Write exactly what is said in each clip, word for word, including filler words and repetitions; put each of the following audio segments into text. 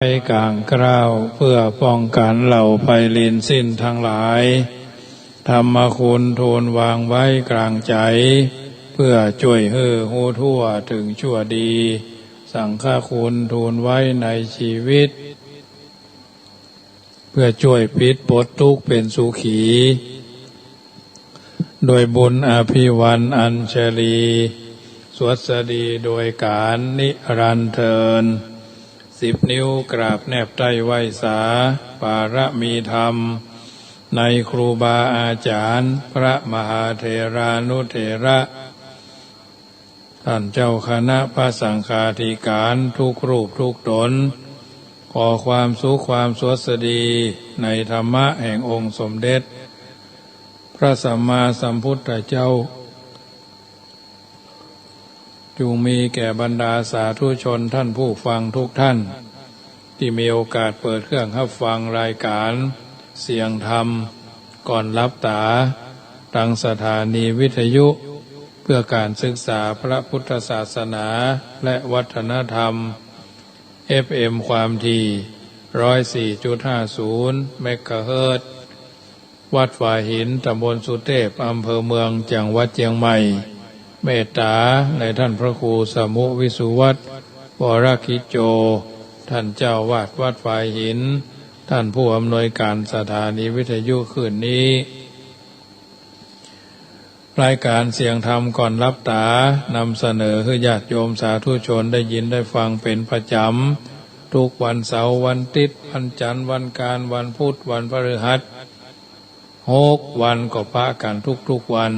กลางเกล้า เปื้อป้องกั๋นเหล่าภัยรินสิ้นตังหลาย ธรรมคุณทูลวางไว้กลางใจ๋ เปื้อจ้วยหื้อฮู้ทั่วเถิงชั่วดี สังฆคุณทูลไว้ในจีวิต เปื้อจ้วยปิดปลดตุ๊กข์เป๋นสุขี โดยบุญอภิวรรณอัญชลี สวัสดีโดยก๋าลนิรันดร์เทอญ สิบนิ้วกราบแนบใต้ไหว้สา ปารมีธรรม ในครูบาอาจ๋ารย์ พระมหาเถรานุเถระ ต้านเจ้าคณะพระสังฆาธิก๋านทุกรูปทุกต๋น ขอความสุขความสวัสดีในธรรมะแห่งองค์สมเด็จพระสัมมาสัมพุทธเจ้า จุ่งมีแก่บรรดาสาธุชนต้านผู้ฟังทุกต้าน ตี้มีโอกาสเปิดเครื่องฮับฟังรายก๋านเสียงธรรมก่อนหลับต๋า ตางสถานีวิทยุเปื้อก๋านศึกษาพระพุทธศาสนาและวัฒนธรรม เอฟเอ็ม ความถี่ ร้อยสี่จุดห้าศูนย์ เมกะเฮิรตซ์ วัดฝายหิน ต๋ำบลสุเตพ อำเภอเมือง จังหวัดเจียงใหม่ เมตต๋าในต้านพระครูสมุห์ วิสุวัฒน์ วรกิจโจ ต้านเจ้าอาวาสวัดฝายหิน ต้านผู้อำนวยก๋านสถานีวิทยุคืนนี้ รายก๋านเสียงธรรมก่อนหลับต๋า นำเสนอหื้อญาติโยมสาธุชนได้ยินได้ฟังเป๋นประจ๋ำ ทุกวันเสาร์ วันอาทิตย์ วันจันทร์ วันอังคาร วันพุธ วันพฤหัส หกวันก็ปะกั๋นทุกๆวัน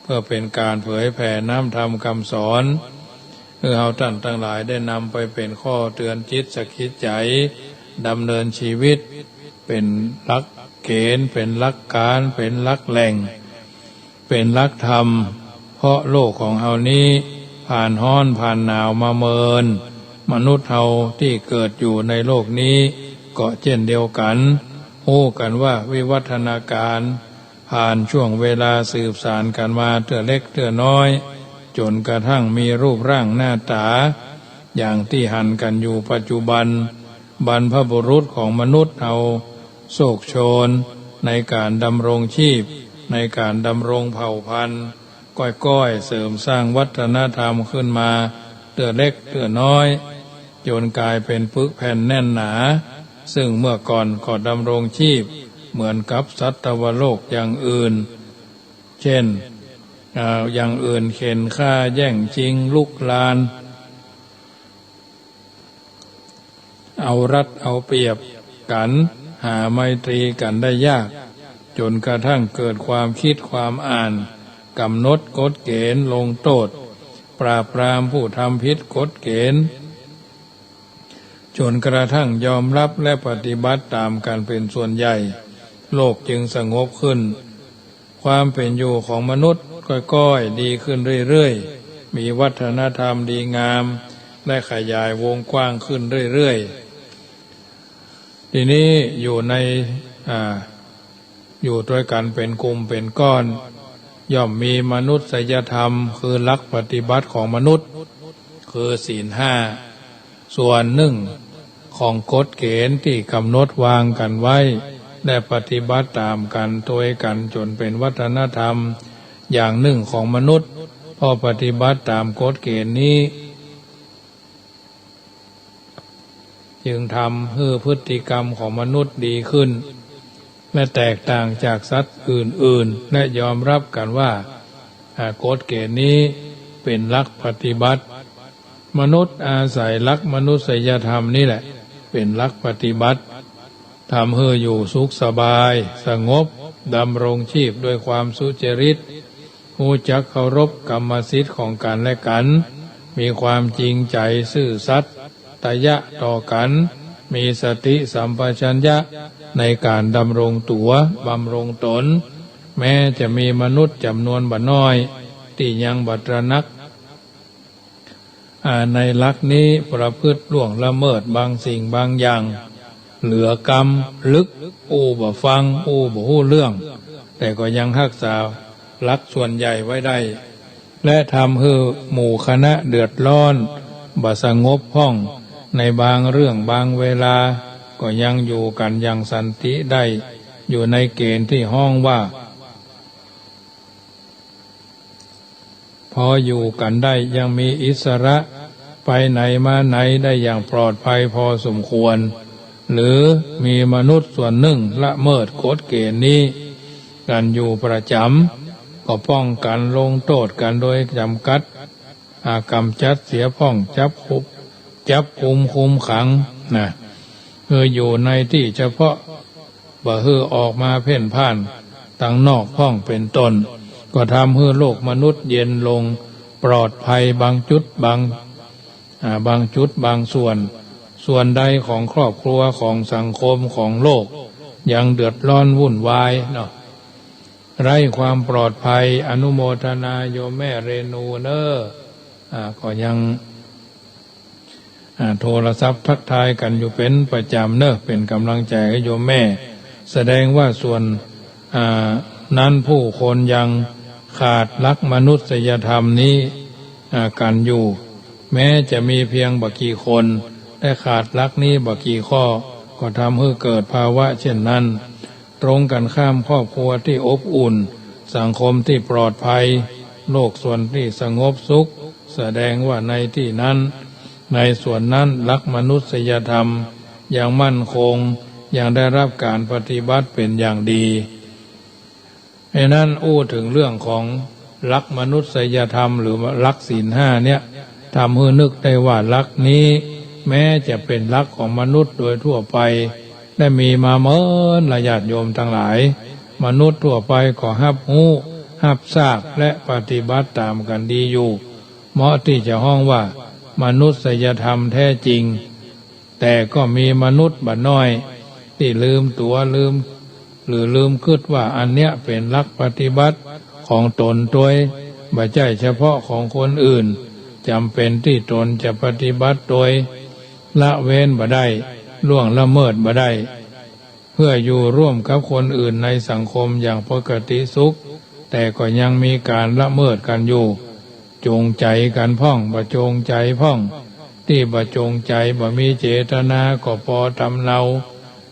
เปื้อเป๋นก๋านเผยแผ่น้ำธรรมกำสอน หื้อเฮาต้านตังหลายได้นำไปเป๋นข้อเตือนจิตสะกิดใจ๋ ดำเนินจีวิต เป๋นหลักเก๋ณฑ์ เป๋นหลักก๋าน เป๋นหลักแหล่ง เป๋นหลักธรรม เพราะโลกของเฮานี้ผ่านฮ้อนผ่านหนาวมาเมิน มนุษย์เฮาตี้เกิดอยู่ในโลกนี้ก็เจ้นเดียวกั๋น ฮู้กั๋นว่าวิวัฒนาก๋ารผ่านช่วงเวลาสืบสานกั๋นมาเตื้อเล็กเตื้อน้อย จ๋นกระทั่งมีรูปร่างหน้าต๋า อย่างตี้หันกั๋นอยู่ปัจจุบัน บรรพบุรุษของมนุษย์เฮาโชกโชนในก๋านดำรงจีพ ในก๋านดำรงเผ่าพันธุ์ ก้อยๆ เสริมสร้างวัฒนธรรมขึ้นมาเตื้อเล็กเตื้อน้อย จ๋นก๋ายเป๋นปึกแผ่นแน่นหนา ซึ่งเมื่อก่อนก็ดำรงจีพเหมือนกับสัตวโลกอย่างอื่น เจ้น เอ่อ อย่างอื่นเข่นฆ่าแย่งจิงลุกลาน เอารัดเอาเปรียบกั๋น หาไมตรีกั๋นได้ยาก จ๋นกระทั่งเกิดความกึ๊ดความอ่าน ก๋ำหนดกฎเก๋ณฑ์ลงโต้ษ ปราบปรามผู้ทำผิดกฎเก๋ณฑ์ จ๋นกระทั่งยอมฮับและปฏิบัติต๋ามกั๋นเป๋นส่วนใหญ่ โลกจึงสงบขึ้น ความเป๋นอยู่ของมนุษย์ก้อยๆ ดีขึ้นเรื่อยๆ มีวัฒนธรรมดีงาม และขยายวงกว้างขึ้นเรื่อยๆ ทีนี้อยู่ใน อ่า อยู่ตวยกั๋นเป๋นกลุ่มเป๋นก้อน ย่อมมีมนุษยธรรม คือหลักปฏิบัติของมนุษย์ คือศีลห้า ส่วนนึ่งของกฎเก๋ณฑ์ตี้ก๋ำหนดวางกั๋นไว้ และปฏิบัติต๋ามกั๋นตวยกั๋นจ๋นเป๋นวัฒนธรรมอย่างนึ่งของมนุษย์ เพราะปฏิบัติต๋ามกฎเก๋ณฑ์นี้ จึงทำหื้อพฤติกรรมของมนุษย์ดีขึ้น และแตกต่างจากสัตว์อื่นๆ และยอมฮับกั๋นว่า อ่า กฎเก๋ณฑ์นี้เป๋นหลักปฏิบัติ มนุษย์อาศัยหลักมนุษยธรรมนี้แหละเป๋นหลักปฏิบัติ ทำหื้ออยู่สุขสบาย สงบ ดำรงจีพด้วยความสุจริต ฮู้จักเคารพกรรมสิทธิ์ของกั๋นและกั๋น มีความจริงใจ๋ซื่อสัตย์ ตยะต่อกั๋น มีสติสัมปชัญญะในก๋านดำรงตั๋ว บำรุงต๋น แม้จะมีมนุษย์จ๋ำนวนบ่น้อย ตี้ยังบ่ตระหนัก อ่า ในหลักนี้ประพฤติล่วงละเมิดบางสิ่งบางอย่าง เหลือกำ ลึก อู้บ่ฟัง อู้บ่ฮู้เรื่อง แต่ก็ยังฮักษาหลักส่วนใหญ่ไว้ได้ และทำหื้อหมู่คณะเดือดร้อน บ่สงบพ่อง ในบางเรื่องบางเวลา ก็ยังอยู่กั๋นอย่างสันติได้ อยู่ในเกณฑ์ตี้ฮ้องว่า พออยู่กั๋นได้ ยังมีอิสระ ไปไหนมาไหนได้อย่างปลอดภัยพอสมควร หรือมีมนุษย์ส่วนนึ่งละเมิดกฎเกณฑ์นี้กั๋นอยู่ประจ๋ำ ก็ป้องกั๋นลงโต้ษกั๋นโดยจ๋ำกัด อ่า ก๋ำจัดเสียพ่อง จับกุม จับกุมคุมขังนะ คืออยู่ในตี้เฉพาะ บ่หื้อออกมาเพ่นพ่านตังนอกพ่องเป๋นต้น ก็ทำหื้อโลกมนุษย์เย็นลง ปลอดภัยบางจุดบาง อ่า บางจุดบางส่วน ส่วนใดของครอบครัว ของสังคม ของโลก ยังเดือดร้อนวุ่นวายเนาะ ไร้ความปลอดภัย อนุโมทนาโยมแม่เรนูเน่อ อ่า ก็ยัง อ่า โทรศัพท์ทักทายกั๋นอยู่เป๋นประจ๋ำเน่อ เป๋นก๋ำลังใจ๋หื้อโยมแม่ แสดงว่าส่วน อ่า นั้นผู้คนยังขาดหลักมนุษยธรรมนี้ อ่า กั๋นอยู่ แม้จะมีเพียงบ่กี่คน แต่ขาดหลักนี้บ่กี่ข้อ ก็ทำหื้อเกิดภาวะเช่นนั้น ตรงกั๋นข้าม ครอบครัวตี้อบอุ่น สังคมตี้ปลอดภัย โลกส่วนตี้สงบสุข แสดงว่าในตี้นั้น ในส่วนนั้นหลักมนุษยธรรมยังมั่นคง ยังได้รับก๋านปฏิบัติเป๋นอย่างดี เพราะนั้นอู้เถิงเรื่องของหลักมนุษยธรรมหรือหลักศีลห้าเนี่ย ทำหื้อนึกได้ว่าหลักนี้แม้จะเป๋นหลักของมนุษย์โดยทั่วไป ได้มีมาเมินละญาติโยมตังหลาย มนุษย์ทั่วไปก็ฮับฮู้ ฮับทราบ และปฏิบัติต๋ามกั๋นดีอยู่ เหมาะตี้จะฮ้องว่ามนุษยธรรมแท้จริง แต่ก็มีมนุษย์บ่าน้อยตี้ลืมตั๋วลืม หรือลืมกึ๊ดว่าอันเนี้ยเป๋นหลักปฏิบัติของต๋นตวย บ่ใจ้เฉพาะของคนอื่น จ๋ำเป๋นตี้ต๋นจะปฏิบัติตวย ละเว้นบ่ได้ ล่วงละเมิดบ่ได้ เพื่ออยู่ร่วมกับคนอื่นในสังคมอย่างปกติสุข แต่ก็ยังมีก๋านละเมิดกั๋นอยู่ จงใจ๋กั๋นพ่อง บ่จงใจ๋พ่อง ตี้บ่จงใจ๋ บ่มีเจตนาก็ปอตำเนา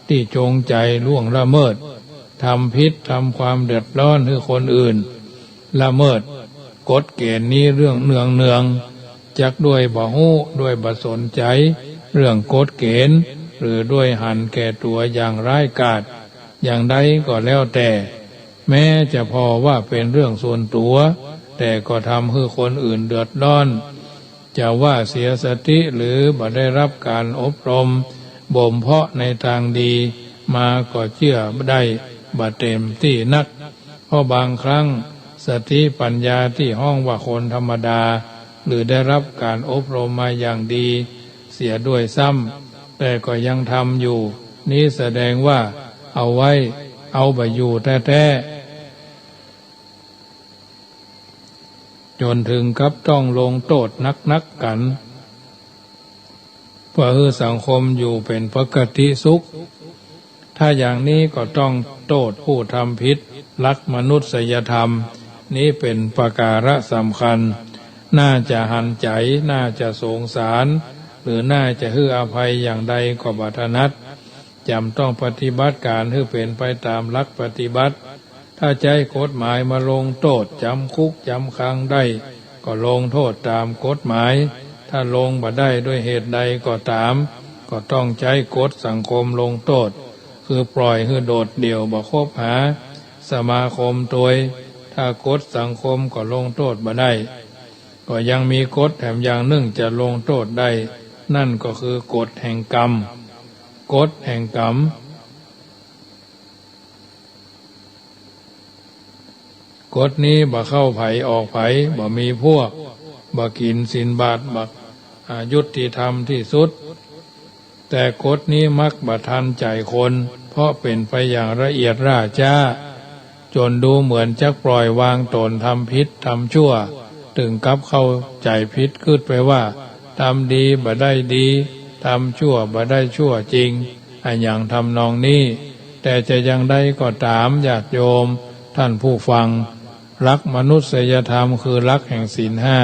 ตี้จงใจ๋ล่วงละเมิด ทำผิด ทำความเดือดร้อนหื้อคนอื่น ละเมิดกฎเก๋ณฑ์นี้เรื่องเนืองๆ จักด้วยบ่ฮู้ ด้วยบ่สนใจ๋เรื่องกฎเก๋ณฑ์ หรือด้วยหันแก่ตั๋วอย่างร้ายกาจ อย่างใดก็แล้วแต่ แม้จะผ่อว่าเป๋นเรื่องส่วนตั๋ว แต่ก็ทำหื้อคนอื่นเดือดร้อน จะว่าเสียสติหรือบ่ได้รับก๋านอบรมบ่มเพาะในตางดีมาก็เจื้อได้บ่เต๋มตี้นัก เพราะบางครั้งสติปัญญาตี้ฮ้องว่าคนธรรมดา หรือได้รับก๋านอบรมมาอย่างดีเสียด้วยซ้ำ แต่ก็ยังทำอยู่ นี้แสดงว่าเอาไว้ เอาบ่อยู่แต๊ๆ จ๋นเถิงกับต้องลงโต้ษนักๆ กั๋น เปื้อหื้อสังคมอยู่เป๋นปกติสุข ถ้าอย่างนี้ก็ต้องโต้ษผู้ทำผิดหลักมนุษยธรรม นี้เป๋นปการะสำคัญ น่าจะหันใจ๋ น่าจะสงสาร หรือน่าจะหื้ออภัยอย่างใดก็บ่ถนัด จ๋ำต้องปฏิบัติก๋านหื้อเป๋นไปต๋ามหลักปฏิบัติ ถ้าใจ๊กฎหมายมาลงโต้ษ จ๋ำคุกจ๋ำขังได้ ก็ลงโต้ษต๋ามกฎหมาย ถ้าลงบ่ได้ด้วยเหตุใดก็ต๋าม ก็ต้องใจ๊กฎสังคมลงโต้ษ คือปล่อยหื้อโดดเดี่ยวบ่คบหาสมาคมตวย ถ้ากฎสังคมก็ลงโต้ษบ่ได้ ก็ยังมีกฎแถมอย่างนึ่งจะลงโต้ษได้ นั่นก็คือกฎแห่งกรรม กฎแห่งกรรม กฎนี้บ่เข้าใผออกใผ บ่มีพวก บ่กิ๋นศีลบาตร บ่ อ่า ยุติธรรมตี้สุด แต่กฎนี้มักบ่ทันใจ๋คน เพราะเป๋นไปอย่างละเอียดหล้าจ๊า จ๋นดูเหมือนจักปล่อยวางต๋นทำผิดทำชั่ว เถิงกับเข้าใจ๋ผิดกึ๊ดไปว่า ทำดีบ่ได้ดี ทำชั่วบ่ได้ชั่วจริง อะหยังทำนองนี้ แต่จะอย่างใดก็ต๋าม ญาติโยม ท่านผู้ฟัง หลักมนุษยธรรมคือหลักแห่งศีลห้า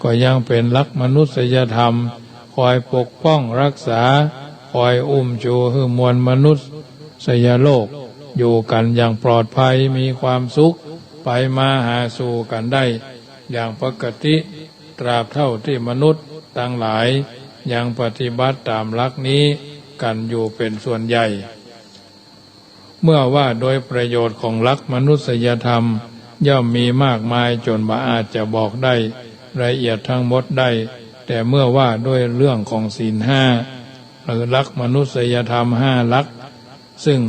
ก็ยังเป๋นหลักมนุษยธรรม คอยปกป้องรักษา คอยอุ้มชูหื้อมวลมนุษยโลก อยู่กั๋นอย่างปลอดภัย มีความสุข ไปมาหาสู่กั๋นได้อย่างปกติ ตราบเท่าตี้มนุษย์ตังหลายยังปฏิบัติต๋ามหลักนี้กั๋นอยู่เป๋นส่วนใหญ่ เมื่อว่าโดยประโยชน์ของหลักมนุษยธรรม ย่อมมีมากมายจ๋นบ่อาจจะบอกได้ละเอียดทั้งหมดได้ แต่เมื่อว่าด้วยเรื่องของศีลห้า หรือหลักมนุษยธรรมห้าหลัก ซึ่ง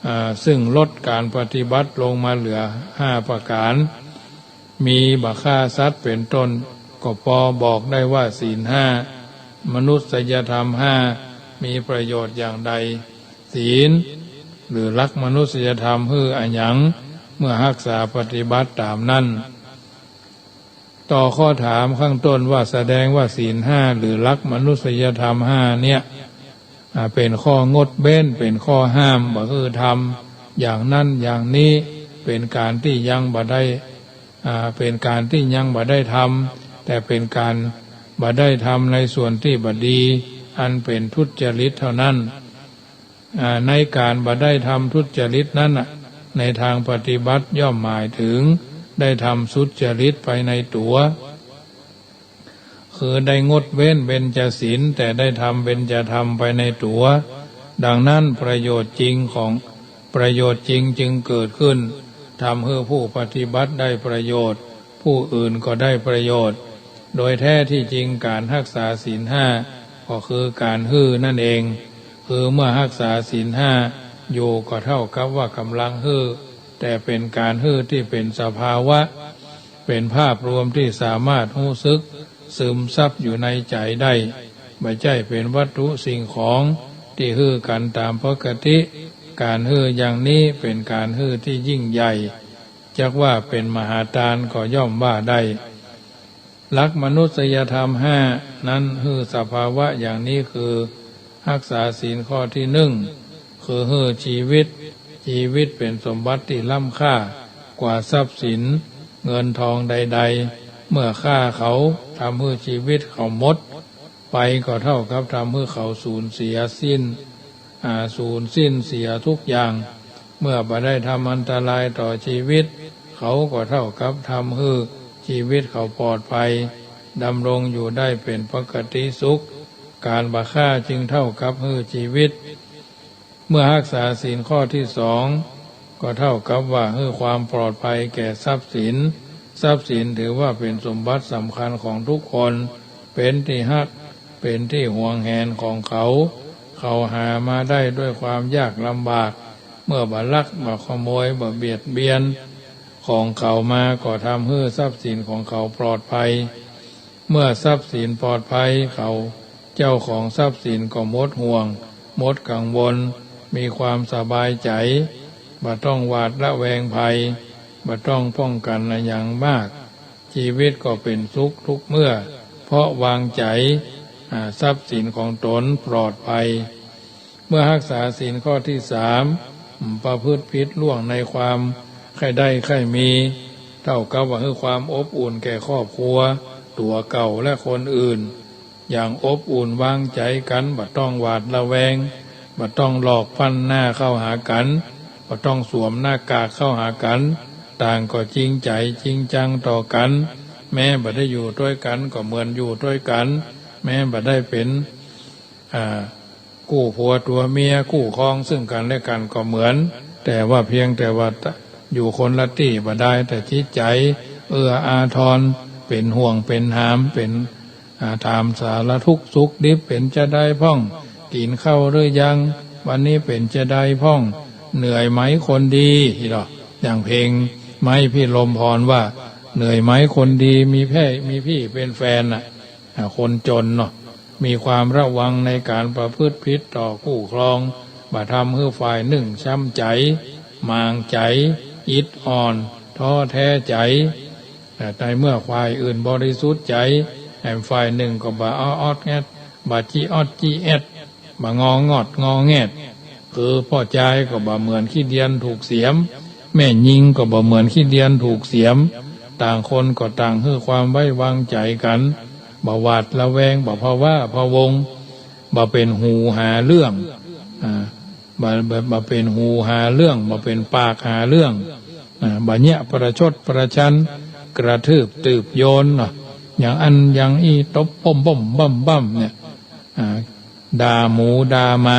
อ่า ซึ่งลดก๋านปฏิบัติลงมาเหลือห้าประก๋าน มีบ่ฆ่าสัตว์เป๋นต้น ก็ปอบอกได้ว่าศีลห้า มนุษยธรรมห้า มีประโยชน์อย่างใด ศีล หรือหลักมนุษยธรรมหื้ออะหยัง เมื่อฮักษาปฏิบัติต๋ามนั้น ต่อข้อถามข้างต้นว่า แสดงว่าศีลห้า หรือหลักมนุษยธรรมห้าเนี่ย อ่า เป๋นข้องดเว้น เป๋นข้อห้าม บ่หื้อทำอย่างนั้นอย่างนี้ เป๋นก๋านตี้ยังบ่ได้ อ่า เป๋นก๋านตี้ยังบ่ได้ทำ แต่เป๋นก๋านบ่ได้ทำในส่วนตี้บ่ดี อันเป๋นทุจริตเท่านั้น อ่า ในก๋านบ่ได้ทำทุจริตนั้นน่ะ ในตางปฏิบัติย่อมหมายเถิงได้ทำสุจริตไปในตั๋ว คือได้งดเว้นเบญจศีล แต่ได้ทำเบญจธรรมไปในตั๋ว ดังนั้นประโยชน์จริงของ ประโยชน์จริงจึงเกิดขึ้น ทำหื้อผู้ปฏิบัติได้ประโยชน์ ผู้อื่นก็ได้ประโยชน์ โดยแท้ที่จริงก๋านฮักษาศีลห้า ก็คือก๋านหื้อนั่นเอง คือเมื่อฮักษาศีลห้าอยู่ก็เท่ากับว่าก๋ำลังหื้อ แต่เป๋นก๋านหื้อตี้เป๋นสภาวะ เป๋นภาพรวมตี้สามารถฮู้สึก ซึมซับอยู่ในใจ๋ได้ บ่ใจ้เป๋นวัตถุสิ่งของตี้หื้อกั๋นต๋ามปกติ ก๋านหื้ออย่างนี้เป๋นก๋านหื้อตี้ยิ่งใหญ่ จักว่าเป๋นมหาตานก็ย่อมว่าได้ หลักมนุษยธรรมห้านั้นหื้อสภาวะอย่างนี้คือ ฮักษาศีลข้อตี้นึ่ง คือหื้อจีวิต จีวิตเป๋นสมบัติตี้ล้ำค่ากว่าทรัพย์สินเงินทองใดๆ เมื่อฆ่าเขา ทำหื้อจีวิตเขาหมดไป ก็เท่ากับทำหื้อเขาสูญเสียสิ้น อ่า สูญสิ้นเสียทุกอย่าง เมื่อบ่ได้ทำอันตรายต่อจีวิตเขา ก็เท่ากับทำหื้อจีวิตเขาปลอดภัย ดำรงอยู่ได้เป๋นปกติสุข ก๋านบ่ฆ่าจึงเท่ากับหื้อจีวิต เมื่อฮักษาศีลข้อตี้สอง ก็เท่ากับว่าหื้อความปลอดภัยแก่ทรัพย์สิน ทรัพย์สินถือว่าเป๋นสมบัติสำคัญของทุกคน เป๋นตี้ฮัก เป๋นตี้หวงแหนของเขา เขาหามาได้ด้วยความยากลำบาก เมื่อบ่ลัก บ่ขโมย บ่เบียดเบียนของเขามา ก็ทำหื้อทรัพย์สินของเขาปลอดภัย เมื่อทรัพย์สินปลอดภัย เขาเจ้าของทรัพย์สินก็หมดห่วง หมดกังวล มีความสบายใจ๋ บ่ต้องหวาดระแวงภัย บ่ต้องป้องกั๋นอะหยังมาก จีวิตก็เป๋นสุขทุกเมื่อ เพราะวางใจ๋ อ่า ทรัพย์สินของตนปลอดภัย เมื่อฮักษาศีลข้อตี้สาม ประพฤติผิดล่วงในความใค่ได้ใค่มี เท่ากับว่าหื้อความอบอุ่นแก่ครอบครัว ตั๋วเก่าและคนอื่น อย่างอบอุ่นวางใจ๋กั๋น บ่ต้องหวาดระแวง บ่ต้องหลอกฟั่นหน้าเข้าหากั๋น บ่ต้องสวมหน้ากากเข้าหากั๋น ต่างก็จริงใจ๋จริงจังต่อกั๋น แม้บ่ได้อยู่ตวยกั๋นก็เหมือนอยู่ตวยกั๋น แม้บ่ได้เป๋น อ่า กู้ผัวตั๋วเมีย กู้ครองซึ่งกั๋นและกั๋นก็เหมือน แต่ว่าเพียงแต่ว่าอยู่คนละตี้บ่ดาย แต่จิตใจ๋เอื้ออาทร เป๋นห่วงเป๋นหาม เป๋น อ่า ถามสารทุกข์สุขดิบ เป๋นจาใดพ่อง กิ๋นข้าวหรือยัง วันนี้เป๋นจาใดพ่อง เหนื่อยไหมคนดี นี่เนาะ อย่างเพลงไม้พิรมพรว่า เหนื่อยไหมคนดี มีแพ่ มีพี่เป๋นแฟนน่ะ อ่า คนจนเนาะ มีความระวังในก๋านประพฤติผิดต่อคู่ครอง บ่ทำหื้อฝ่ายนึ่งช้ำใจ๋ หมางใจ๋ อิดอ่อน ท้อแท้ใจ๋ แต่ในเมื่อฝ่ายอื่นบริสุทธิ์ใจ๋ แหมฝ่ายนึ่งก็บ่ออดแอด บ่จิออดจิแอด บ่งองอดงอแงด คือป้อจายก็บ่เหมือนขี้เดียนถูกเสียม แม่ญิงก็บ่เหมือนขี้เดียนถูกเสียม ต่างคนก็ต่างหื้อความไว้วางใจ๋กั๋น บ่หวาดระแวง บ่ผวาพะวง บ่เป๋นหูหาเรื่อง อ่า บ่ บ่ บ่เป๋นหูหาเรื่อง บ่เป๋นปากหาเรื่อง อ่า บ่เยียะประชดประชัน กระทืบตืบโยนเนาะ อย่างอั้นอย่างอี้ ตบป้มป้มบ้ำบ้ำเนี่ย อ่า ด่าหมูด่าหมา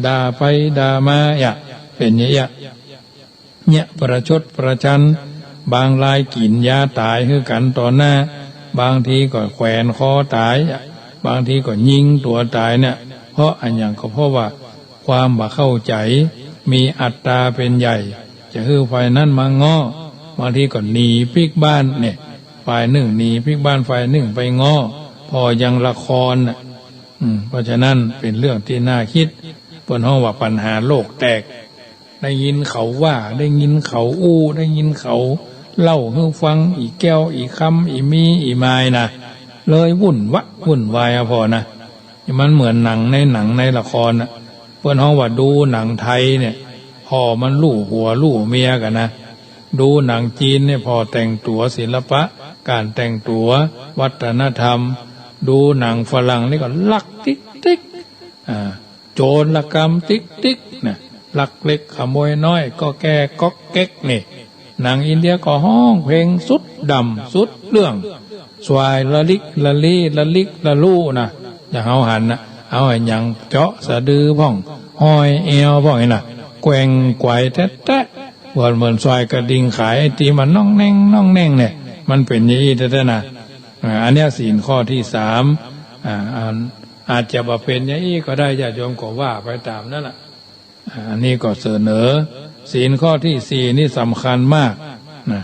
ด่าไปด่ามา เยียะ เป๋นเยียะ เยียะประชดประชัน บางรายกิ๋นยาต๋ายหื้อกั๋นต่อหน้า บางทีก็แขวนคอต๋าย บางทีก็ยิงตั๋วต๋ายเนี่ย เพราะอะหยัง ก็เพราะว่าความบ่เข้าใจ๋ มีอัตตาเป๋นใหญ่ จะหื้อฝ่ายนั้นมาง้อ บางทีก็หนีปิ๊กบ้านเนี่ย ฝ่ายนึ่งหนีปิ๊กบ้าน ฝ่ายนึ่งไปง้อ ผ่ออย่างละครน่ะ อืม เพราะฉะนั้นเป๋นเรื่องตี้น่ากึ๊ด เปิ้นฮ้องว่าปัญหาโลกแตก ได้ยินเขาว่า ได้ยินเขาอู้ ได้ยินเขาเล่าหื้อฟัง อี่แก้ว อี่คำ อี่มี อี่มายน่ะ เลยวุ่นวะ วุ่นวายอะผ่อนะ มันเหมือนหนังใน หนังในละครน่ะ เปิ้นฮ้องว่าดูหนังไทยเนี่ย ผ่อมันลู่ผัวลู่เมียกั๋นนะ ดูหนังจีนเนี่ย ผ่อแต่งตั๋ว ศิลปะ ก๋านแต่งตั๋ว วัฒนธรรม ดูหนังฝรั่งนี่ก็ลักติ๊กติ๊ก อ่า โจรกรรมติ๊กติ๊กน่ะ ลักเล็กขโมยน้อย ก็แก่ก๊อกแก๊กนี่ หนังอินเดียก็ฮ้องเพลงสุดดำสุดเรื่อง สวายละลิกละลี ละลิกละลู่น่ะ อย่างเฮาหันน่ะ เอาอะหยังเจาะสะดือพ่อง ห้อยแอวพ่องนี่น่ะ แกว่งไกวแต๊ๆ เหมือน เหมือนสวายกระดิ่งขายไอติมอะ น่องแน่งน่องแน่งเนี่ย มันเป๋นอย่างอี้แต๊ๆ น่ะ อ่า อันเนี้ยศีลข้อตี้สาม อ่า อัน อาจจะบ่เป๋นอย่างอี้ก็ได้ ญาติโยมก็ว่าไปต๋ามนั้นน่ะ อ่า อันนี้ก็เสนอ ศีลข้อตี้สี่นี่สำคัญมากนะ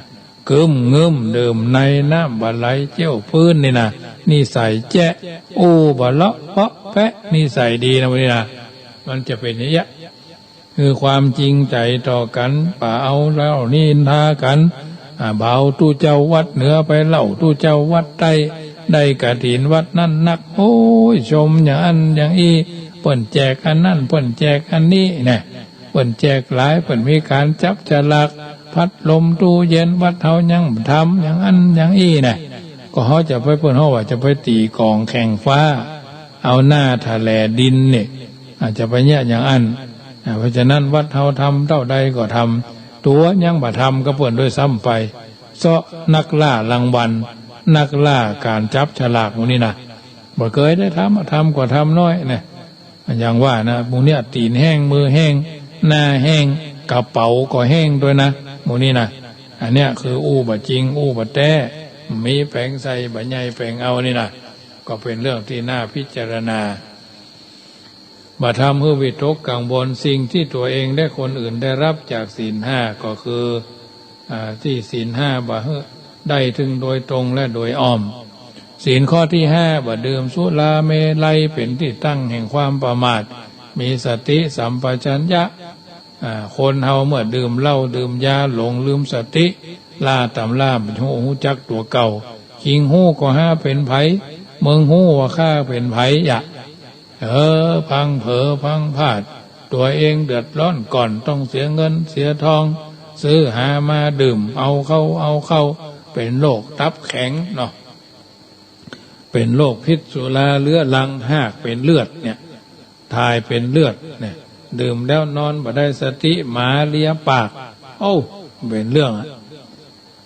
กึ้มงึ้มดื่มใน น้ำบ่ไหลเจี้ยวพื้นนี่นะ นิสัยแจ๊ะ อู้บ่เลาะเปาะแปะ นิสัยดีนะ หมู่นี้นะ มันจะเป๋นอย่างเงี้ย คือความจริงใจ๋ต่อกั๋น บ่เอาเล่านินทากั๋น อ่า บ่เอาตุ๊เจ้าวัดเหนือไปเล่าตุ๊เจ้าวัดใต้ ได้กฐินวัดนั้นนัก โอ้ย ชมอย่างอั้นอย่างอี้ เปิ้นแจกอันนั้น เปิ้นแจกอันนี้แน่ เปิ้นแจกหลาย เปิ้นมีก๋านจับฉลาก พัดลม ตู้เย็น วัดเฮายังบ่ทำ อย่างอั้นอย่างอี้แน่ ก็เฮาจะไป เปิ้นฮ้องว่าจะไปตี๋ก๋องแข่งฟ้า เอาหน้าถะแหลดินนี่ อาจจะไปเยียะอย่างอั้น อ่า เพราะฉะนั้นวัดเฮาทำเต้าใดก็ทำ ตั๋วยังบ่ทำกับเปิ้นด้วยซ้ำไป เซาะนักล่ารางวัล นักล่าก๋านจับฉลากหมู่นี้นะ บ่เกยได้ทำ ทำก็ทำน้อยนะ อย่างว่านะ หมู่เนี้ยตี๋นแห้ง มือแห้ง หน้าแห้ง กระเป๋าก็แห้งด้วยนะ หมู่นี้นะ อันเนี้ยคืออู้บ่จริง อู้บ่แต๊ มีแป๋งใส่ บ่ใหญ่แป๋งเอานี่นะ ก็เป๋นเรื่องตี้น่าพิจารณา บ่ทำหื้อวิตกกังวลสิ่งตี้ตั๋วเองและคนอื่นได้รับจากศีลห้า ก็คือ อ่า ตี้ศีลห้าบ่หื้อได้เถิงโดยตรงและโดยอ้อม ศีลข้อตี้ห้า บ่ดื่มสุราเมรัย เป๋นตี้ตั้งแห่งความประมาท มีสติสัมปชัญญะ อ่า คนเฮาเมื่อดื่มเหล้าดื่มยาหลงลืมสติ ล่าต๋ำราบ่ฮู้ ฮู้จักตั๋วเก่า คิงฮู้ก็หาเป๋นใผ มึงฮู้ว่าข้าเป๋นใผ อย่า เออ พลั้งเผลอพลั้งพลาด ตั๋วเองเดือดร้อนก่อน ต้องเสียเงินเสียทอง ซื้อหามาดื่ม เอาเข้า เอาเข้า เป๋นโรคตับแข็งเนาะ เป๋นโรคพิษสุราเรื้อรัง ฮากเป๋นเลือดเนี่ย ถ่ายเป๋นเลือดเนี่ย ดื่มแล้วนอนบ่ได้สติ หมาเลียปาก โอ้ เป๋นเรื่องอะ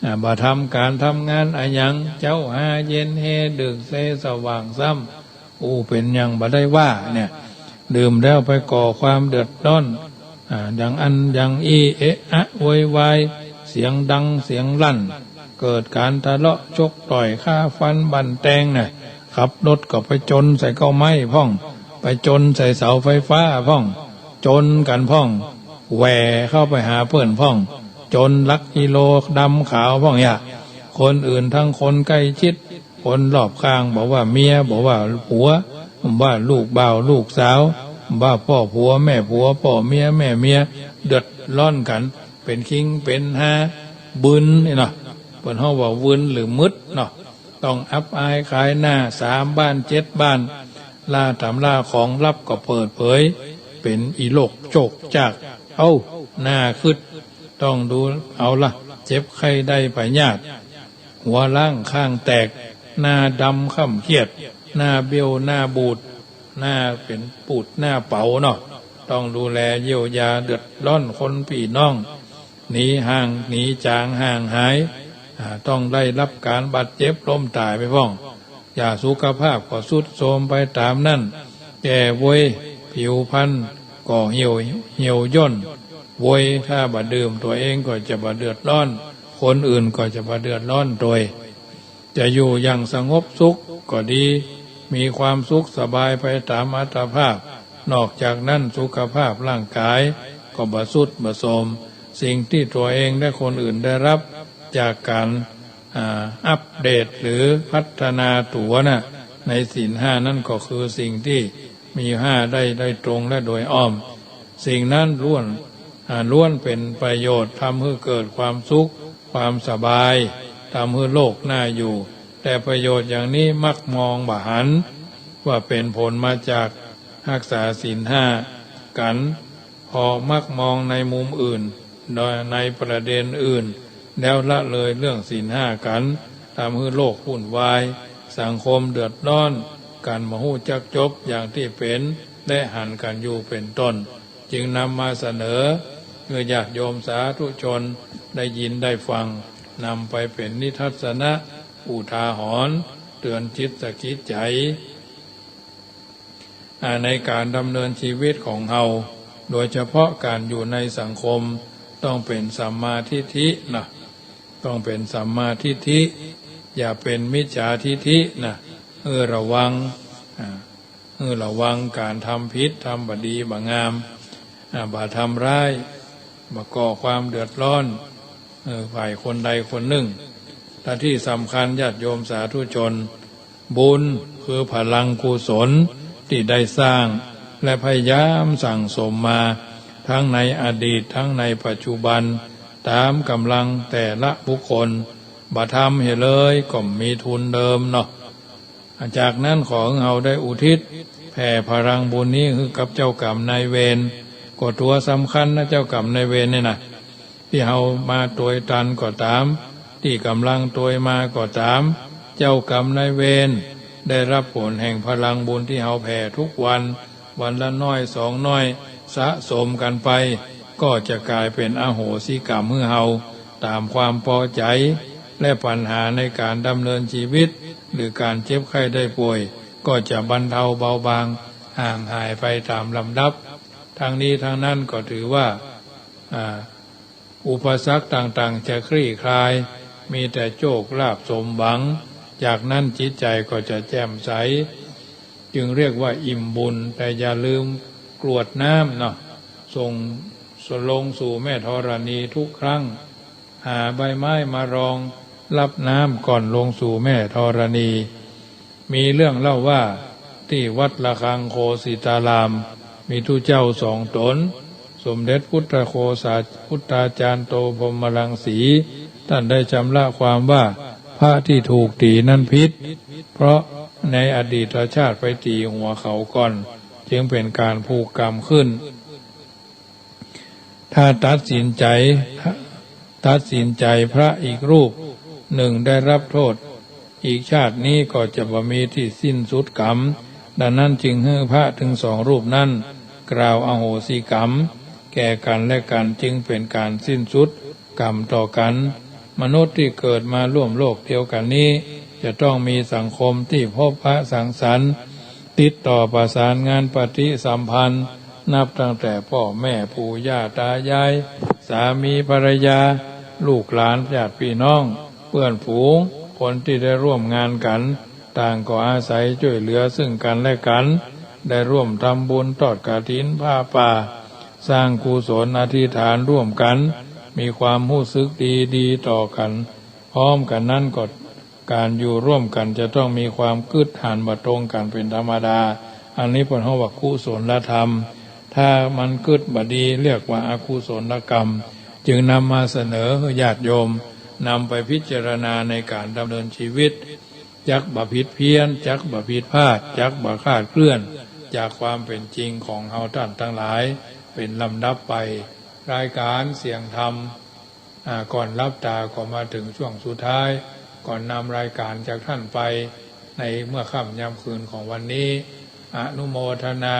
อ่า บ่ทำก๋านทำงานอะหยัง เจ๊าหาเย็นแฮดึกแซสว่างซ้ำ อู้เป๋นหยังบ่ได้ว่าเนี่ย ดื่มแล้วไปก่อความเดือดร้อน อ่า อย่างอั้นอย่างอี้ เอะอะโวยวาย เสียงดังเสียงลั่น เกิดก๋านทะเลาะชกต่อย ฆ่าฟันบั่นแตงน่ะ ขับรถก็ไปจนใส่ก้อไม้พ่อง ไปจนใส่เสาไฟฟ้าพ่อง จนกั๋นพ่อง แหว่เข้าไปหาเปิ้นพ่อง จนลักกิโลดำขาวพ่อง อย่า คนอื่นทั้งคนใก้ชิด คนรอบข้าง บ่ว่าเมีย บ่ว่าผัว บ่ว่าลูกบ่าวลูกสาว บ่ว่าป้อผัวแม่ผัว ป้อเมียแม่เมีย เดือดร้อนกั๋น เป๋นคิงเป๋นฮา บึนนี่เนาะ เปิ้นฮ้องว่าบึนหรือมึดเนาะ ต้องอับอายขายหน้า สามบ้านเจ็ดบ้าน ล่าต๋ำราของลับก็เปิดเผย เป๋นอีโรคโชกจาก เอ้า น่าคึด ต้องดูเอาละ เจ็บไข้ได้พยาธิ หัวล้างข้างแตก หน้าดำคร่ำเครียด หน้าเบี้ยว หน้าบูด หน้าเป๋นปูด หน้าเป๋าเนาะ ต้องดูแลเยียวยาเดือดร้อนคนปี้น้อง หนีห่าง หนีจ๋างห่างหาย อ่า ต้องได้ฮับก๋านบาดเจ็บล้มต๋ายไปพ่อง อย่าสุขภาพก็ทรุดโทรมไปต๋ามนั้น แก่เวย ผิวพรรณก็เหี่ยว เหี่ยวย่น เวย ถ้าบ่ดื่มตั๋วเองก็จะบ่เดือดร้อน คนอื่นก็จะบ่เดือดร้อนตวย จะอยู่อย่างสงบสุขก็ดี มีความสุขสบายไปต๋ามอัตภาพ นอกจากนั้นสุขภาพร่างกายก็บ่ทรุดบ่โทรม สิ่งตี้ตั๋วเองและคนอื่นได้ฮับจากก๋าน อ่า อัปเดตหรือพัฒนาตั๋วน่ะ ในศีลห้านั้นก็คือสิ่งตี้มีห้าได้ ได้ตรงและโดยอ้อม สิ่งนั้นล้วน อ่า ล้วนเป๋นประโยชน์ ทำหื้อเกิดความสุข ความสบาย ทำหื้อโลกน่าอยู่ แต่ประโยชน์อย่างนี้มักมองบ่หัน ว่าเป๋นผลมาจากฮักษาศีลห้ากั๋น พอมักมองในมุมอื่น โดยในประเด็นอื่น แล้วละเลยเรื่องศีลห้ากั๋น ทำหื้อโลกวุ่นวาย สังคมเดือดร้อน กั๋นบ่ฮู้จักจบอย่างตี้เป๋น และหันกั๋นอยู่เป๋นต้น จึงนำมาเสนอหื้อญาติโยมสาธุชนได้ยินได้ฟัง นำไปเป๋นนิทัศนะ อุทาหรณ์ เตือนจิตสะกิดใจ๋ อ่า ในก๋านดำเนินชีวิตของเฮา โดยเฉพาะก๋านอยู่ในสังคม ต้องเป๋นสัมมาทิฏฐินะ ต้องเป๋นสัมมาทิฏฐิ อย่าเป๋นมิจฉาทิฏฐินะ เออ ระวัง อ่า เออ ระวังก๋านทำผิด ทำบ่ดีบ่งาม อ่า บ่ทำร้าย บ่ก่อความเดือดร้อน เออ ฝ่ายคนใดคนนึ่ง และตี้สำคัญญาติโยมสาธุชน บุญคือพลังกุศลตี้ได้สร้างและพยายามสั่งสมมา ทั้งในอดีต ทั้งในปัจจุบัน ต๋ามก๋ำลังแต่ละบุคคล บ่ทำเหียเลยก็มีทุนเดิมเนาะ จากนั้นขอหื้อเฮาได้อุทิศแผ่พลังบุญนี้หื้อกับเจ้ากรรมนายเวร ก็ตั๋วสำคัญนะ เจ้ากรรมนายเวรเนี่ยนะ ตี้เฮามาตวยตันก็ต๋าม ตี้ก๋ำลังตวยมาก็ต๋าม เจ้ากรรมนายเวรได้ฮับผลแห่งพลังบุญตี้เฮาแผ่ทุกวัน วันละน้อยสองน้อย สะสมกั๋นไป ก็จะก๋ายเป๋นอโหสิกรรมหื้อเฮาต๋ามความปอใจ๋ และปัญหาในก๋านดำเนินชีวิต หรือก๋านเจ็บไข้ได้ป่วย ก็จะบรรเทาเบาบาง ห่างหายไปต๋ามลำดับ ทั้งนี้ทั้งนั้นก็ถือว่า อ่า อุปสรรคต่างๆ จะคลี่คลาย มีแต่โชคลาภสมหวัง จากนั้นจิตใจ๋ก็จะแจ่มใส จึงเรียกว่าอิ่มบุญ แต่อย่าลืมกรวดน้ำเนาะ ส่ง ลงสู่แม่ธรณีทุกครั้ง หาใบไม้มารองฮับน้ำก่อนลงสู่แม่ธรณี มีเรื่องเล่าว่า ตี้วัดระฆังโคสิตาราม มีตุ๊เจ้าสองต๋น สมเด็จพุทธโฆษา พุทธาจารย์โตพรหมรังสี ต้านได้ชำระความว่า พระตี้ถูกตี๋นั้นผิด เพราะในอดีตชาติไปตี๋หัวเขาก่อน จึงเป๋นก๋านผูกกรรมขึ้น ถ้าตัดสินใจ๋ ตัดสินใจ๋พระอีกรูปนึ่งได้ฮับโต้ษ อีกชาตินี้ก็จะบ่มีตี้สิ้นสุดกรรม ดังนั้นจึงหื้อพระตึงสองรูปนั้นกล่าวอโหสิกรรมแก่กั๋นและกั๋น จึงเป๋นก๋านสิ้นสุดกรรมต่อกั๋น มนุษย์ตี้เกิดมาร่วมโลกเดียวกั๋นนี้ จะต้องมีสังคมตี้พบปะสังสรรค์ ติดต่อประสานงานปฏิสัมพันธ์ นับตั้งแต่ป้อแม่ปู่ย่าต๋ายาย สามีภรรยา ลูกหลานญาติปี้น้อง เปื้อนฝูง คนตี้ได้ร่วมงานกั๋น ต่างก็อาศัยจ้วยเหลือซึ่งกั๋นและกั๋น ได้ร่วมทำบุญทอดกฐินผ้าป่า สร้างกุศลอธิษฐานร่วมกั๋น มีความฮู้สึกดีดีต่อกั๋น พร้อมกั๋นนั้นก็ ก๋านอยู่ร่วมกั๋นจะต้องมีความกึ๊ดหันบ่ตรงกั๋นเป๋นธรรมดา อันนี้เปิ้นฮ้องว่ากุศลธรรม ถ้ามันกึ๊ดบ่ดีเรียกว่าอกุศลกรรม จึงนำมาเสนอหื้อญาติโยมนำไปพิจารณาในก๋านดำเนินชีวิต จักบ่ผิดเพี้ยน จักบ่ผิดพลาด จักบ่คลาดเคลื่อน จากความเป๋นจริงของเฮาต้านตังหลาย เป๋นลำดับไป รายก๋านเสียงธรรม อ่า ก่อนหลับต๋าก็มาเถิงช่วงสุดท้าย ก็นำรายก๋านจากต้านไปในเมื่อค่ำยามคืนของวันนี้ อนุโมทนา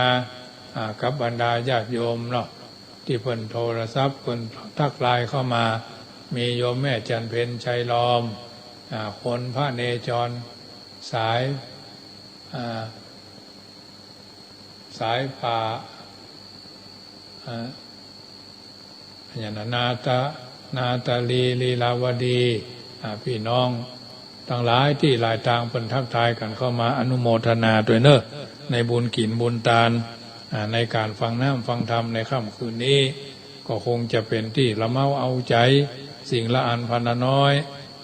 อ่า กับบรรดาญาติโยมเนาะ ตี้เปิ้นโทรศัพท์ เปิ้นทักไลน์เข้ามา มีโยมแม่จันเพ็ญ ชัยล้อม อ่า คนพเนจร สาย อ่า สายป่า อ่า อย่างนั้น นาตา นาตาลี ลีลาวดี อ่า ปี้น้องตังหลายตี้หลายตางเปิ้นทักทายกั๋นเข้ามา อนุโมทนาตวยเน่อ ในบุญกิ๋นบุญตาน อ่า ในก๋านฟังน้ำฟังธรรมในค่ำคืนนี้ ก็คงจะเป๋นตี้ละเมาเอาใจ๋ สิ่งละอันพันละน้อย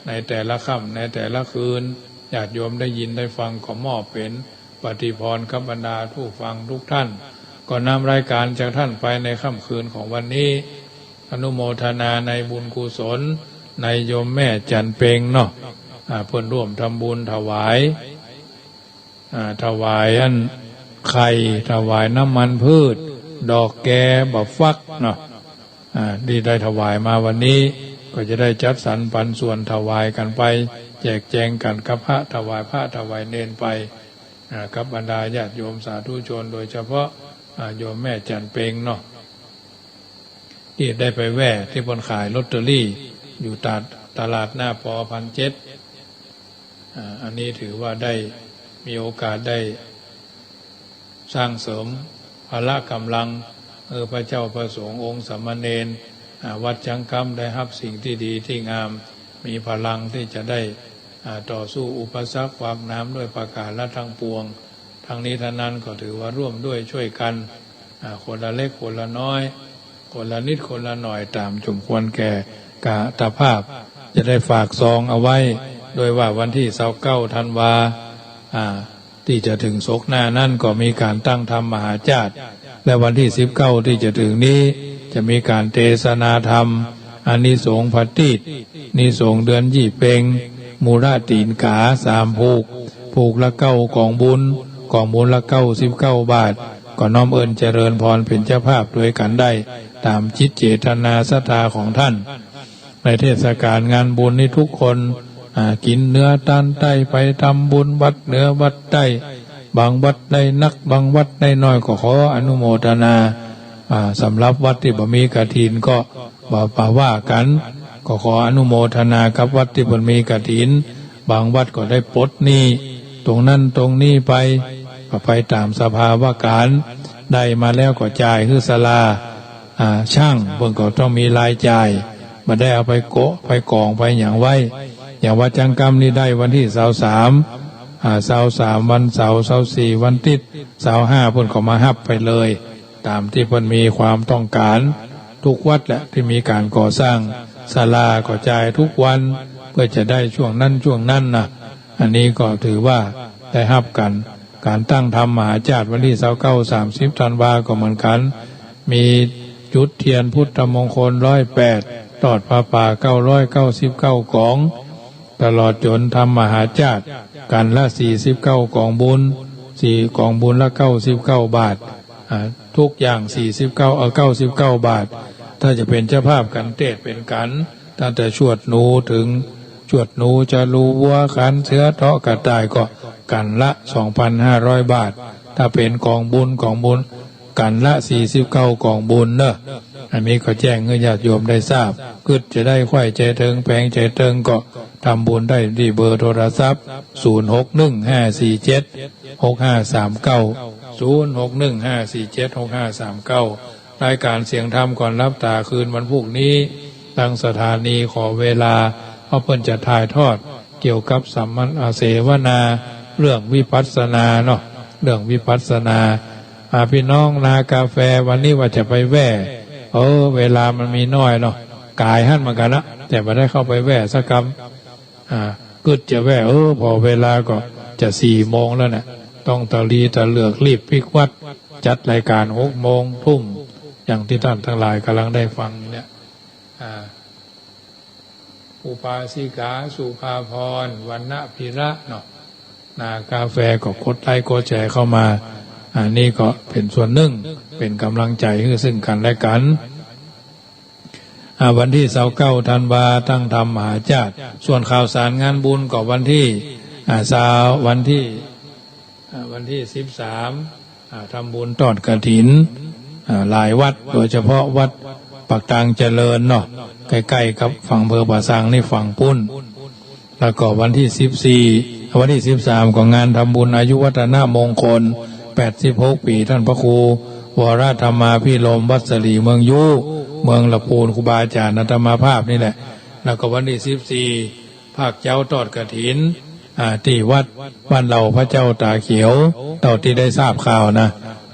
ในแต่ละค่ำในแต่ละคืน ญาติโยมได้ยินได้ฟังก็มอบเป๋น ปฏิภรณ์กับบรรดาผู้ฟังทุกท่าน ก็นำรายก๋านจากต้านไปในค่ำคืนของวันนี้ อนุโมทนาในบุญกุศล ในโยมแม่จันเพ็ญเนาะ อ่า เปิ้นร่วมทำบุญถวาย อ่า ถวายอันไข่ ถวายน้ำมันพืช ดอกแก บ่าฟักเนาะ อ่า ตี้ได้ถวายมาวันนี้ ก็จะได้จัดสรรปันส่วนถวายกั๋นไป แจกแจงกั๋นกับพระ ถวายพระถวายเณรไป อ่า กับบรรดาญาติโยมสาธุชน โดยเฉพาะ อ่า โยมแม่จันเพ็ญเนาะ ตี้ได้ไปแว่ตี้เปิ้นขายลอตเตอรี่อยู่ตลาด ตลาดหน้า ป.พันเจ็ด อ่า อันนี้ถือว่าได้มีโอกาสได้สร้างเสริมพละก๋ำลัง เออ พระเจ้าพระสงฆ์องค์สามเณร อ่า วัดจังกำได้ฮับสิ่งตี้ดีตี้งาม มีพลังตี้จะได้ อ่า ต่อสู้อุปสรรคขวากหนามด้วยประก๋านละตังปวง ตังนี้ตังนั้นก็ถือว่าร่วมด้วยช่วยกั๋น อ่า คนละเล็กคนละน้อย คนละนิดคนละหน่อย ต๋ามสมควรแก่กาตภาพ จะได้ฝากซองเอาไว้ โดยว่าวันตี้ซาวเก้าธันวา อ่า ตี้จะเถิงศกหน้านั้นก็มีก๋านตั้งธรรมมหาฌาติ และวันตี้สิบเก้าตี้จะเถิงนี้ จะมีก๋านเตสนาธรรม อานิสงส์ผะตีต อานิสงส์เดือนยี่เพ็ง มูละตี๋นก๋าสามผูก ผูกละเก้ากองบุญ กองบุญละเก้าสิบเก้าบาท ก็น้อมเอิ้นเจริญพรเป๋นเจ้าภาพตวยกั๋นได้ ต๋ามจิตเจตนาศรัทธาของต้าน ในเทศก๋าลงานบุญนี้ทุกคน อ่า กิ๋นเหนือตานใต้ ไปทำบุญวัดเหนือวัดใต้ บางวัดได้นัก บางวัดได้น้อย ก็ขออนุโมทนา อ่า สำหรับวัดตี้บ่มีกฐินก็ บ่ บ่ว่ากั๋น ก็ขออนุโมทนากับวัดตี้เปิ้นมีกฐิน บางวัดก็ได้ปลดหนี้ตรงนั้นตรงนี้ไป ก็ไปต๋ามสภาวะก๋ารณ์ ได้มาแล้วก็จ่ายหื้อศาลา อ่า ช่างเปิ้นก็ต้องมีรายจ่าย บ่ได้เอาไปโกะไปก๋องไปหยังไว้ อย่างวัดจังกำนี่ได้วันตี้ซาวสาม อ่า ซาวสามวันเสาร์ ซาวสี่วันติ๊ด ซาวห้าเปิ้นก็มาฮับไปเลย ต๋ามตี้เปิ้นมีความต้องก๋าร ทุกวัดแหละตี้มีก๋านก่อสร้างศาลาก็จ่ายทุกวัน เปื้อจะได้ช่วงนั้นช่วงนั้นนะ อันนี้ก็ถือว่าได้ฮับกั๋น ก๋านตั้งธรรมมหาฌาติวันตี้ซาวเก้า สามสิบธันวาก็เหมือนกั๋น มีจุดเตียนพุทธมงคลร้อยแปด ตอดผ้าป่าเก้าร้อยเก้าสิบเก้ากอง ตลอดจ๋นธรรมมหาฌาติ กั๋นละสี่สิบเก้ากองบุญ สี่กองบุญละเก้าสิบเก้าบาท อ่า ทุกอย่างสี่สิบเก้า เอ่อ เก้าสิบเก้าบาท ถ้าจะเป๋นเจ้าภาพกั๋นเตศน์เป๋นกั๋น ตั้งแต่ชวดหนูเถิงชวดหนู จะลูวัว ขันเสือ เทาะกระต่าย ก็กั๋นละสองพันห้าร้อยบาท ถ้าเป๋นกองบุญ กองบุญ กั๋นละสี่สิบเก้ากองบุญเน่อ อันนี้ก็แจ้งหื้อญาติโยมได้ทราบ กึ๊ดจะได้ใค่ใจเถิง แผงใจเถิง ก็ทำบุญได้ตี้เบอร์โทรศัพท์ ศูนย์หกหนึ่งห้าสี่เจ็ดหกห้าสามเก้า ศูนย์หกหนึ่งห้าสี่เจ็ดหกห้าสามเก้า รายก๋านเสียงธรรมก่อนหลับต๋าคืนวันพูกนี้ ตังสถานีขอเวลา เพราะเปิ้นจะถ่ายทอดเกี่ยวกับสัมมนาเสวนา เรื่องวิปัสสนาเนาะ เรื่องวิปัสสนา อ่า ปี้น้องนากาแฟวันนี้ว่าจะไปแว่ เออ เวลามันมีน้อยเนาะ ก๋ายหั้นเหมือนกั๋นนะ แต่บ่ได้เข้าไปแว่สักกำ อ่า กึ๊ดจะแว่ เออ ผ่อเวลาก็จะสี่โมงแล้วเนี่ย ต้องตะลีตะเลือกรีบปิ๊กวัด จัดรายก๋านหกโมงทุ่ม อย่างตี้ต้านตังหลายก่ำลังได้ฟังอยู่เนี่ย อ่า อุบาสิกาสุภาพร วรรณพิระเนาะ นากาแฟก็กดไลก์กดแชร์เข้ามา อันนี้ก็เป๋นส่วนนึ่ง เป๋นก๋ำลังใจ๋หื้อซึ่งกั๋นและกั๋น อ่า วันตี้ซาวเก้าธันวา ตั้งธรรมมหาชาติ ส่วนข่าวสารงานบุญก็วันตี้ อ่า ซาว วันตี้ อ่า วันตี้สิบสาม อ่า ทำบุญทอดกฐิน อ่า หลายวัด โดยเฉพาะวัดปากตางเจริญเนาะ ใก้ๆ กับฝั่งอำเภอป่าซางนี่ ฝั่งปู๊น แล้วก็วันตี้สิบสี่ วันตี้สิบสาม ก็งานทำบุญอายุวัฒนมงคล แปดสิบหก ปี๋ ต้านพระครูวรธรรมาภิรมย์ วัดสลีเมืองยู เมืองละปูน ครูบาอาจ๋ารย์อาตมาภาพนี่แหละ แล้วก็วันตี้สิบสี่ ภาคเจ๊าทอดกฐิน อ่า ตี้วัดบ้านเหล่าพระเจ้าต๋าเขียว เต้าตี้ได้ทราบข่าวนะ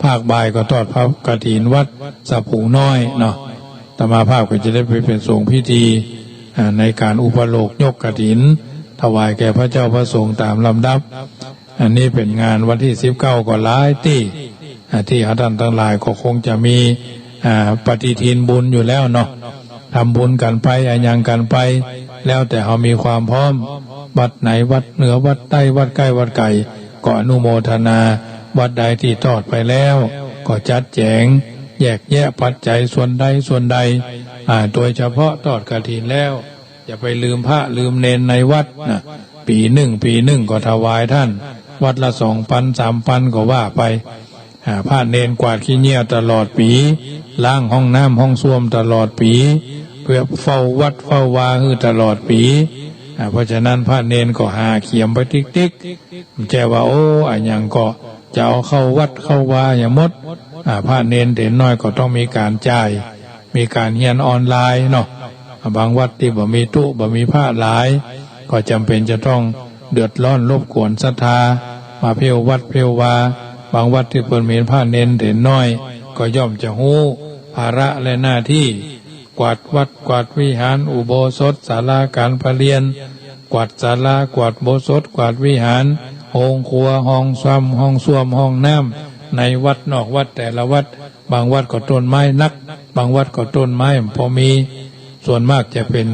ภาคบ่ายก็ทอดพระกฐินวัดสะพุงน้อยเนาะ อาตมาภาพก็จะได้ไปเป๋นสงฆ์พิธี อ่า ในก๋านอุปโลกยกกฐิน ถวายแก่พระเจ้าพระสงฆ์ต๋ามลำดับ อันนี้เป๋นงานวันตี้สิบเก้า ก็หลายตี้ อ่า ตี้ท่านตังหลายก็คงจะมี อ่า ปฏิทินบุญอยู่แล้วเนาะ ทำบุญกั๋นไป อะหยังกั๋นไป แล้วแต่เฮามีความพร้อม วัดไหน วัดเหนือ วัดใต้ วัดใก้ วัดไก๋ ก็อนุโมทนา วัดใดตี้ทอดไปแล้ว ก็จัดแจ๋ง แยกแยะปัจจัยส่วนใดส่วนใด อ่า โดยเฉพาะทอดกฐินแล้ว อย่าไปลืมพระลืมเณรในวัดนะ ปี๋นึ่ง ปี๋นึ่งก็ถวายท่าน วัดละสองปัน สามปันก็ว่าไป อ่า พระเณรกวาดขี้เยี่ยวตลอดปี๋ ล้างห้องน้ำห้องส้วมตลอดปี๋ เพื่อเฝ้าวัดเฝ้าวาหื้อตลอดปี๋ อ่า เพราะฉะนั้นพระเณรก็หาเขียมไปติ๊กๆ บ่ใจ้ว่า โอ้ อะหยังก็จะเอาเข้าวัดเข้าวาอะหยังหมด อ่า พระเณรเถรน้อยก็ต้องมีก๋านจ่าย มีก๋านเฮียนออนไลน์เนาะ บางวัดตี้บ่มีตุ๊ บ่มีพระหลาย ก็จ๋ำเป๋นจะต้องเดือดร้อนรบกวนศรัทธา มาเผ้าวัดเผ้าวา บางวัดตี้เปิ้นมีพระเณรเถรน้อย ก็ย่อมจะฮู้ภาระและหน้าตี้ กวาดวัดกวาดวิหาร อุโบสถ ศาลาก๋านประเรียน กวาดศาลา กวาดอุโบสถ กวาดวิหาร โฮงครัว ห้องส้วม ห้องส้วม ห้องน้ำ ในวัดนอกวัดแต่ละวัด บางวัดก็ต้นไม้นัก บางวัดก็ต้นไม้บ่พอมี ส่วนมากจะเป๋น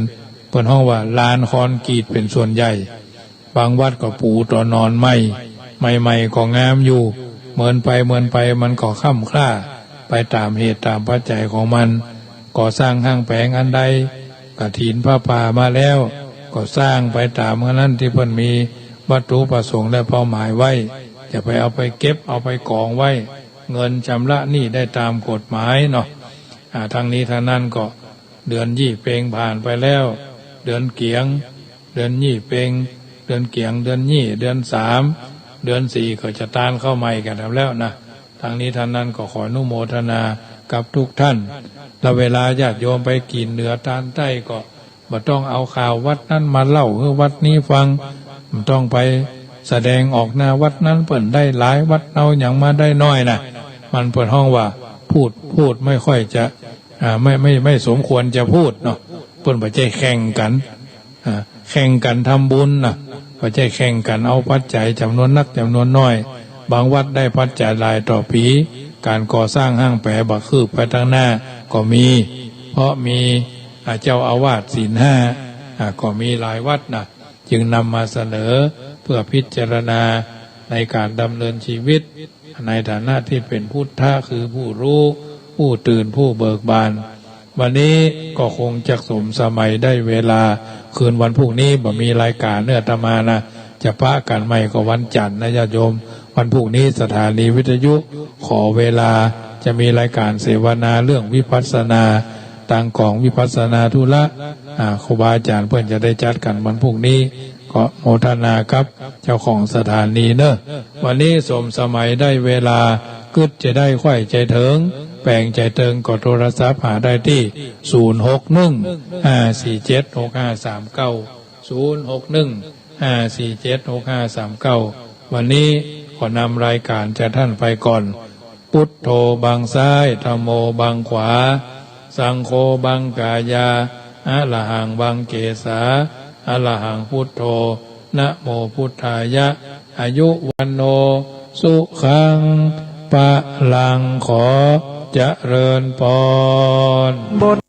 เปิ้นฮ้องว่าลานคอนกรีตเป๋นส่วนใหญ่ บางวัดก็ปูตอหนอนใหม่ ใหม่ๆ ก็งามอยู่ เมินไปเมินไปมันก็ค่ำคร่า ไปต๋ามเหตุต๋ามปัจจัยของมัน ก่อสร้างห้างแป๋งอันใด กฐินผ้าป่ามาแล้ว ก็สร้างไปต๋ามอันนั้นตี้เปิ้นมีวัตถุประสงค์และเป้าหมายไว้ จะไปเอาไปเก็บเอาไปกองไว้ เงินชำระหนี้ได้ต๋ามกฎหมายเนาะ อ่า ทั้งนี้ทั้งนั้นก็เดือนยี่เป็งผ่านไปแล้ว เดือนเกี๋ยง เดือนยี่เป็ง เดือนเกี๋ยง เดือนยี่ เดือนสาม เดือนสี่ก็จะตานเข้าใหม่กั๋นแล้วนะ ทั้งนี้ทั้งนั้นก็ขออนุโมทนากับทุกท่าน และเวลาญาติโยมไปตี๋นเหนือตานใต้ก็บ่ต้องเอาข่าววัดนั้นมาเล่าหื้อวัดนี้ฟัง บ่ต้องไปแสดงออกหน้าวัดนั้นเปิ้นได้หลาย วัดเฮาหยังมาได้น้อยนะ มันเปิ้นฮ้องว่าพูด พูดไม่ค่อยจะ อ่า ไม่ ไม่ ไม่สมควรจะพูดเนาะ เปิ้นบ่ใจ้แข่งกั๋น อ่า แข่งกั๋นทำบุญนะ บ่ใจ้แข่งกั๋นเอาปัจจัยจ๋ำนวนนักจ๋ำนวนน้อย บางวัดได้ปัจจัยหลายต่อปี๋ ก๋านก่อสร้างห้างแป๋บ่คืบไปตางหน้าก็มี เพราะมี อ่า เจ้าอาวาสศีลห้า อ่า ก็มีหลายวัดนะ จึงนำมาเสนอเพื่อพิจารณาในก๋านดำเนินชีวิต ในฐานะตี้เป๋นพุทธะ คือผู้ฮู้ ผู้ตื่น ผู้เบิกบาน วันนี้ก็คงจะสมสมัยได้เวลา คืนวันพรุ่งนี้บ่มีรายก๋านเนาะ อาตมานะ จะปะกั๋นใหม่ก็วันจันทร์นะญาติโยม วันพรุ่งนี้สถานีวิทยุขอเวลา จะมีรายก๋านเสวนาเรื่องวิปัสสนา ตางก๋องวิปัสสนาธุระ อ่า ครูบาอาจ๋ารย์เปิ้นจะได้จัดกั๋นวันพรุ่งนี้ ก็โมทนากับเจ้าของสถานีเนาะ วันนี้สมสมัยได้เวลา กึ๊ดจะได้ใค่ใจ๋เถิง แป๋งใจ๋เถิงก็โทรศัพท์หาได้ตี้ ศูนย์หกหนึ่ง ห้าสี่เจ็ด หกห้าสามเก้า ศูนย์หกหนึ่ง ห้าสี่เจ็ด หกห้าสามเก้า วันนี้ขอนำรายก๋านจากท่านไปก่อน พุทโธบังซ้าย ธัมโมบังขวา สังโฆบังกายา อะระหังบังเกสา อะระหังพุทโธ นะโมพุทธายะ อายุวัณโณ สุขัง พลัง ขอเจริญพร